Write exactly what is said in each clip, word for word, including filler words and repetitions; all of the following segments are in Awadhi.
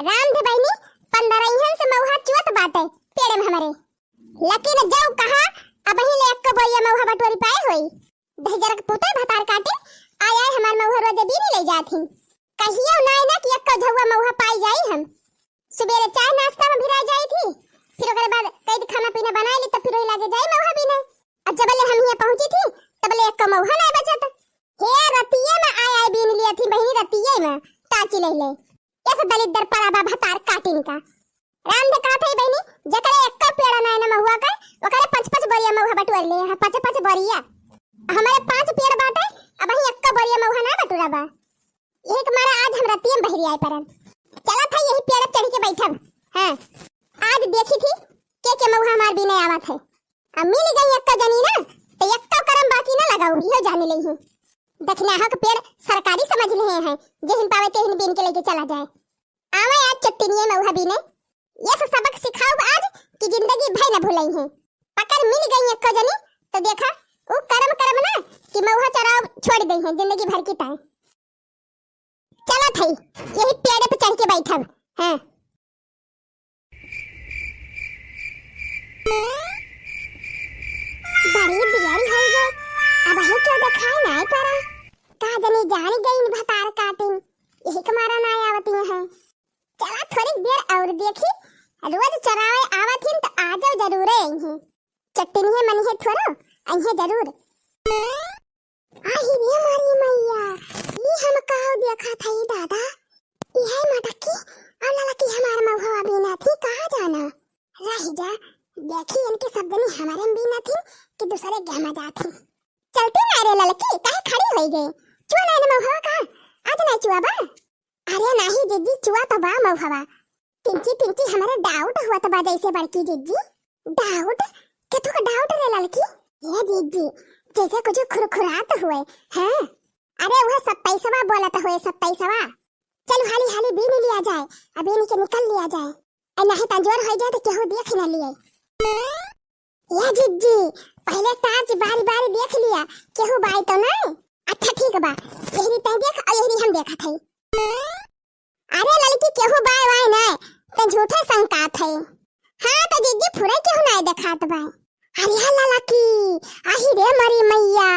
रामधे बहिनी, पंद्रहियन से महुआ चुअत बाटे पेड़े में हमरे। लेकिन जौ कहा, अबहीं ले एक्को बोरिया महुआ बटोरी पाए होई। दहिजर के पुते भतार काटिन, आय आय हमार महुआ रोजे बीनी ले जात ही। कहियो नाय ना कि एक्को झउआ महुआ पाई जाई हम। सुबेरे चाय नाश्ता में भिराय जाई थी, फिर ओकरे बाद कई खाना पीना बनाई ली, तब फिर वही लागे जाई महुआ बीने। अब जबले हम हियां पहुंची थी, तबले एक्को महुआ नाय बचत। हे रतिये में आय आय बीन लिया थी बहिनी, रतिये में टाची ले ले। ऐसे दलिद्दर पड़ा बा भतार काटिन का। रामधे कहत हई बहिनी, जेकरे एक्को पेड़ नाय ना महुआ के, ओकरे पाँच पाँच बोरिया महुआ बटोर ले हैं, पाँच पाँच बोरिया। हमरे पाँच पेड़ बाटे, अबहीं एक्को बोरिया महुआ ना बटोरा बा। यही के मारे आज हम रतिये में बहरी आए परन। चलत हई यही पेड़ चढ़ के बैठब। हाँ, आज देखी थी के के महुआ हमार बीने आवत है। अब मिल गई एक्को जनी ना, तो एक्को करम बाकी ना लगाऊ, इहो जान लेई हूँ। दखिनाहा के पेड़ सरकारी समझ ले हैं, जेहिन पावे तेहिन बीन के लेके चला जाए। आवे आज चट्टिनिये महुआ बीने, ये से सबक सिखाउब आज कि जिंदगी भई न भुलई हैं। पकड़ मिल गई एक्को जनी, तो देखा, उ करम करम ना कि महुआ चराउब छोड़ दई हैं जिंदगी भर की ताई। चलत हई, यही पेड़े पे चढ़ के बैठब। हाँ। बड़ी देरी होइ गई, अबहीं केहू देखाई नाय पड़ा। का जनी जानी गई भतार काटिन, यही के मारे नाय आवती हैं। चला थोड़ी देर और देखी, रोज चरावे आवत हिन त आजो जरूरे अइहें। चट्टिनिये मनिहे थोड़ो, अइहें जरूर। आही रे मोरी मैया, ई हम काव देखत हई दादा? इहे मटकी और ललकी हमार महुआ बीनत ही, कहाँ जाना? रहि जा, देखी इनके सब जनी हमारे में बीनत ही कि दूसरे के हमा जात ही। चलती ना रे ललकी, काहे खड़ी होई गई? चुआ ना रे महुआ का, आज ना चुआ बा। अरे नाही जिज्जी, चुआ तो बा महुआ। तिंची तिंची हमरे doubt हुआ तो बा जैसे बड़की जिज्जी। Doubt? के तू का doubt रे ललकी? ए जिज्जी, जैसे कुछ खुरखुरात हुए। हाँ। अरे वह सत्ताईसवा बोलत हुए, सत्ताईसवा। चल हाली हाली बीन लिया जाए, अब बीन के निकल लिया जाए। ए नाही त अंजोर होइ जाए तो केहू देख न लिए। या जिज्जी, पहले torch बारी बारी देख लिया, केहू बाय तो नहीं? अच्छा ठीक बा, यहरी तय देख और यहरी हम देखत हई। अरे ललकी, केहू बाय वाय नहीं, तय झूठे संकात है। हाँ तो जिज्जी, फुरे केहू नहीं देखात बा। अरे ललकी, आही रे मरी मैया,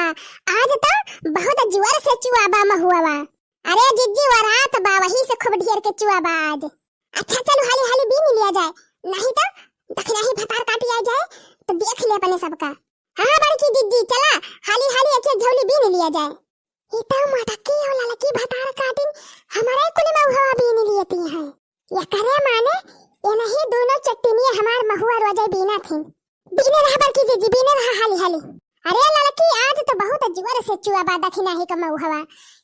आज तो बहुत जोर से चुआ बा महुआ बा। अरे जिज्जी, वरात बा, वही से खूब ढेर के चुआ बा आज। अच्छा चलो हाली हाली बीन लिया जाए, नहीं तो दखिनाही भतार काटी आ जाए तो देख ले अपने सबका। हाँ बड़की जिज्जी, चला हाली हाली एक एक झौली बीन लिया जाए। ई तो मटकी हो ललकी भतार काटिन, हमारे कुल महुआ बीन लियती हैं। ये करे माने, ये नहीं दोनों चट्टिनिये हमार महुआ रोजे बीना थी। बीने रहा बड़की जिज्जी, बीने रहा हाली हाली। अरे ललकी, आज तो बहुत जोर से चुआ बा दखिनाही का महुआ,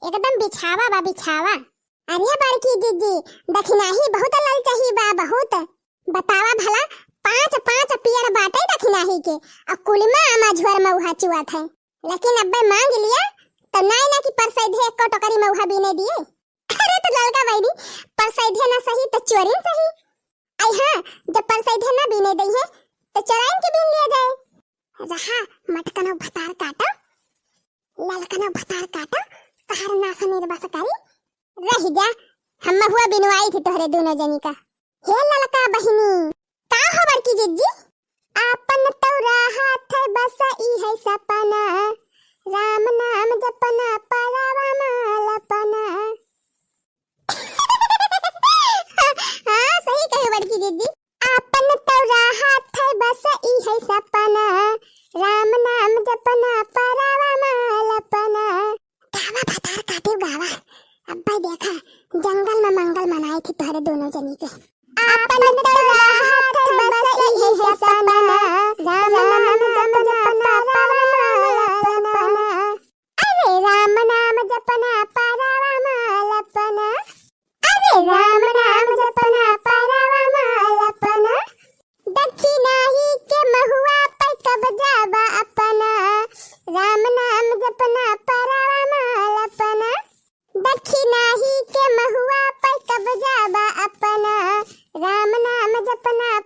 एकदम बिछावा बा बिछावा। अरे बड़की जिज्जी, दखिनाही बहुत ललचही बा, बहुत। बतावा भला, पाँच पाँच पियर बाटे दखिनाही के, आ कुलिमा आमा झुअर महुआ चुआत है। लेकिन अब्बे मांग लिया, तो नाय ना कि परसैधे एको टोकरी महुआ बीने दिए। अरे तो ललका बहिनी, परसैधे ना सही तो चोरिन सही। आई हाँ, जब परसैधे ना बीने दई है, तो चोराइन के बीन लिया जाए। रहा मटकनो भतार काटो, ललकनो भतार काटो, तहार नासा निर्बस करी। रहि जा, हम महुआ बिनवाई थी तोहरे दोनों जनी का। हे ललका बहिनी। का हो बड़की जिज्जी? आपन तौरा हाथ बस ई है सपना, राम नाम जपना पारावा मालपना। हाँ, सही कहे बड़की जिज्जी। आपन तौरा हाथ बस ई है सपना, राम नाम जपना पारावा मालपना। गावा भतार काटे गावा। अब्बे देखा, जंगल में मंगल मनाए थी तोहरे दोनों जनी के। आपन तौरा हाथ बस ई है सपना, राम नाम जपना पारावा मालपना। अरे राम नाम जपना पारावा मालपना। अरे राम नाम जपना पारावा मालपना। दखिनाही के महुआ पर कब्जा बा अपना। राम नाम जपना पारावा मालपना। दखिनाही के महुआ पर कब्जा बा अपना। राम नाम जपना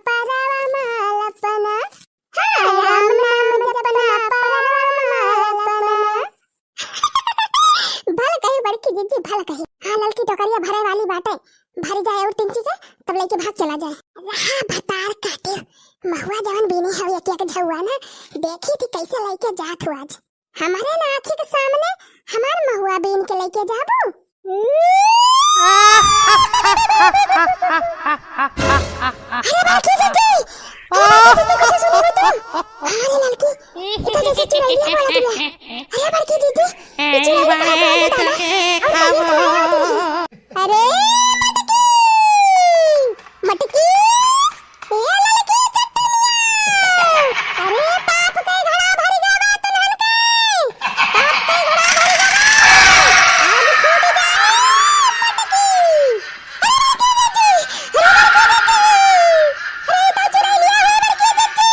तब लइके भाग चला जाए। रहा भतार काटे, महुआ जवन बीने हवे एक एक झउआ ना, देखी थी कैसे लइके जात हो आज। हमारे ना आँखी के सामने हमार महुआ बीन के लइके जाबू। अरे बड़की जीजी, अरे बड़की जीजी, कुछ सुनी हो तो? अरे ललकी, इधर जैसे चुड़ैलिया बोलत बिया। अरे बड़की जीजी, ई चुड़ैलिया कहाँ से आइल दादा? अरे बड़की जीजी। अरे मटकी! मटकी! ए ललकी चट्टनिया! अरे पाप के घड़ा भरि गवा तुन्हन के! पाप के घड़ा भरि गवा! आज फूट जाए मटकी! अरे बड़की जीजी! अरे बड़की जीजी! अरे ई तो चुड़ैलिया है बड़की जीजी!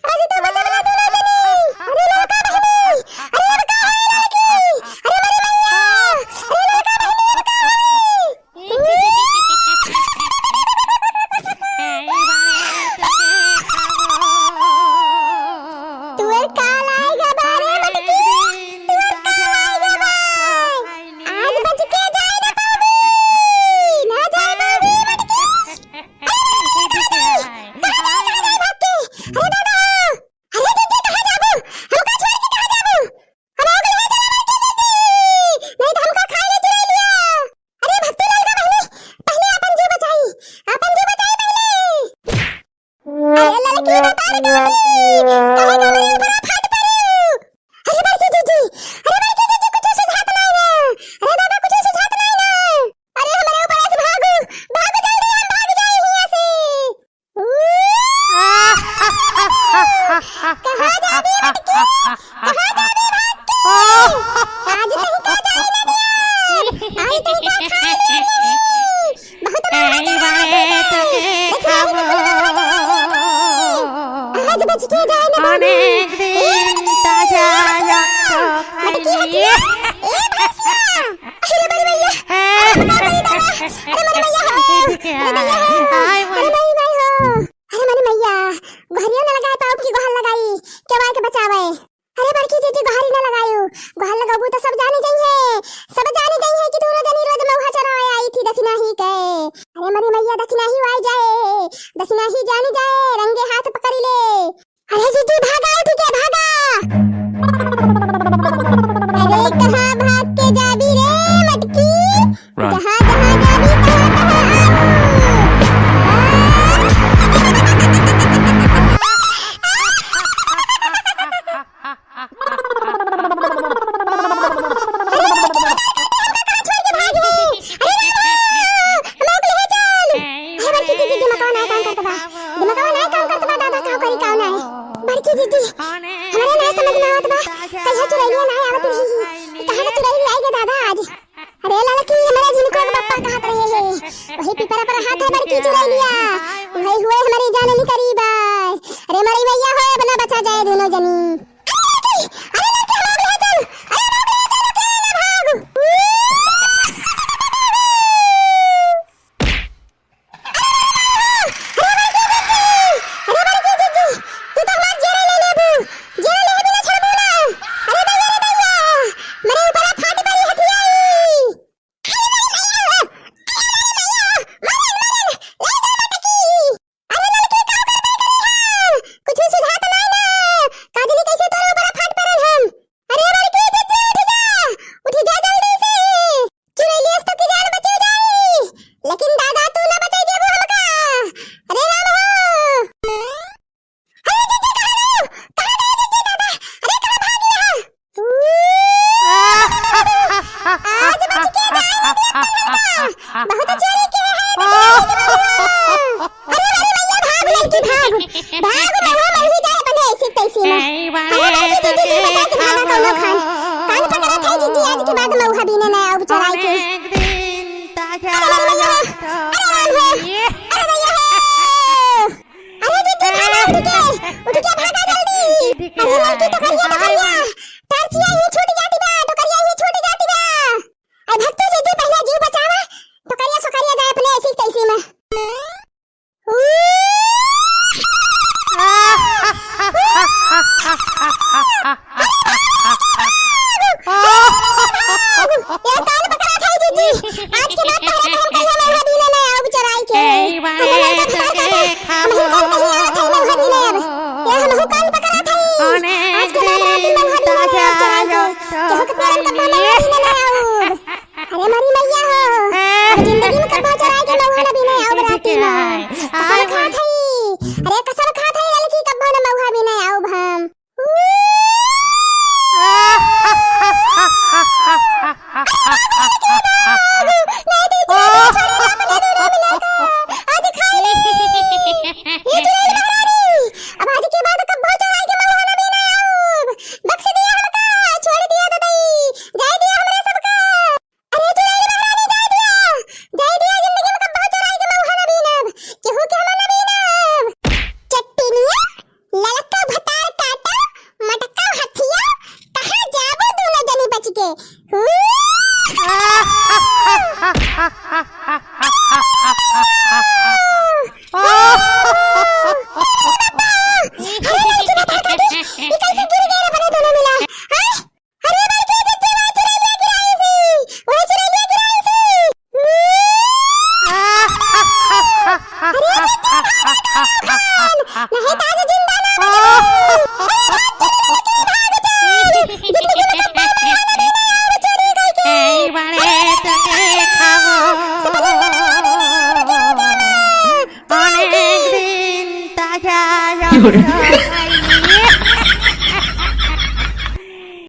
आज तो बचल बा दूनो जनी! अरे ललका बहिनी! अरे ललका है ललकी! अरे बड़ी मैया! अरे ललका बहिनी ललका है! तुअर काल आइगा बा रे मटकी, तुअर काल आइगा बा। आज बच के जाए ना पाबी, ना जाए पाबी मटकी। अरे दादा, अरे दादा, भाग के। अरे दादा, अरे जीजी कहाँ जाबू? हमका छोड़ के कहाँ जाबू? अरे ओ गइया चला बड़की जीजी, नहीं तो हमका खाए ले चुड़ैलिया। अरे भक्ति ललका बहिनी, पहले आपन जीव बचाई, आपन जीव बचाई पहले। अरे ललकी भतार के वाली, काहे का मेरे ऊपर फाट पड़ू? अरे बड़की जीजी, अरे बड़की जीजी, कुछ सुझात नहीं ना। अरे दादा, कुछ सुझात नहीं ना। अरे हमरे ऊपर से भागू, भाग जल्दी, हम भाग जाई हियां से। कहाँ जाबी मटकी? कहाँ जाबी भाग के? आज तोहका जाए ना दिया। आज तोहका खा लेबी। बहुत मारा बाटे। देखिए, आज बच के जाए ना बाबू। अनेक दिन ताजा मटकी, मटकी, ए भैंसिया। अरे बड़ी मैया, अरे बड़ी दादा, अरे बड़ी मैया हो, अरे भैया हो, अरे माई, माई हो, अरे बड़ी मैया, गोहरिया न लगाए पाउब की गोहर लगाई, केवाए के बचावे। अरे बड़की जीजी गोहरी न लगायू, गोहर लगाबू तो सब जानी जइहे, सब जानी जइहे कि दूनो जनी रोज महुआ चोरावे आई थी दखिनही के। अरे बड़ी मैया दखिनही आई जाए, दखिनही जानी जाए, रंगे हाथ पकड़ी ले। अरे जीजी, भागा उठ के, भागा। अरे कहाँ भाग के जाबी रे मटकी? Run। जहाँ जहाँ जाबी, तहाँ तहाँ आबू। अरे छोड़ के भाग गई। अरे रामा, हम लोग ले चल। अरे बड़की जीजी, दिमागवा नाय काम करत बा। दिमागवा नाय काम करत बा, दादा, का करी, का नाय। बड़की जीजी, हमरे नाय समझ में आवत बा। कहिया चुड़ैलिया नाय आवत रही। कहाँ से चुड़ैलिया आई गे दादा आज? अरे ललकी, हमरे झिनको के पप्पा कहत रहे हैं। वही पिपरा पर हाथ है बड़की चुड़ैलिया। वही हुए हमारी जान निकरी बा। अरे मरी मैया हो, अपना बचा जाए दूनो जनी। अरे लड़की, अरे लड़की, हम लोग ले चल। अरे हम लोग ले चल, अकेले ना भाग। अरे बड़की जीजी, अरे बड़की जीजी, तू तो हमार जेरे ले लेबू, जेरे ले लेबू ना छोड़बू ना। अरे दैया रे दैया, मेरे ऊपर फाट पड़ी हथियाई। अरे लड़की, का करबे करे हो? कुछ सुझात नाय ना। का जानी कैसे तोरे ऊपर फाट पड़ल हम। अरे बड़की जीजी, उठ जा, उठ जा जल्दी से। चुड़ैलिया से तो की जान बचे जाई, लेकिन दादा तू ना बचे देबू हमका। अरे राम हो। अरे जीजी, कहाँ गयो? कहाँ गयो जीजी दादा? अरे कहाँ भाग गया? आज बच के जाए ना दिया तू लोग। बहुत चोरी के है, बच के जाए ना। अरे, अरे भैया, भाग लड़की, भाग। भाग, रउआ मर ही जाए अपने ऐसी तैसी में। अरे लड़की, जीजी, जीजी, बचा के भागा कौनो खान। कान पकड़त है जीजी, आज के बाद मउहा बीने ना आउब चोराई के। अरे भैया, अरे राम हो, अरे भैया हो। अरे जीजी, भागा उठ के, उठ के भागा जल्दी। अरे लड़की, टोकरिया, टोकरिया, टोकरिया ही छूट जाती बा, टोकरिया ही छूट जाती बा। अरे भक्तू जीजी, पहले जीव बचावा, टोकरिया सोकरिया जाए अपने ऐसी तैसी में। नेताजी जिंदा ना। अरे, भाग, चोरी करके भाग जाओ। जितने दिन एक बार मारा नहीं, नहीं, नहीं, चोरी करके। ए, बड़े तो देखाबो। अनेक दिन ताजा याद।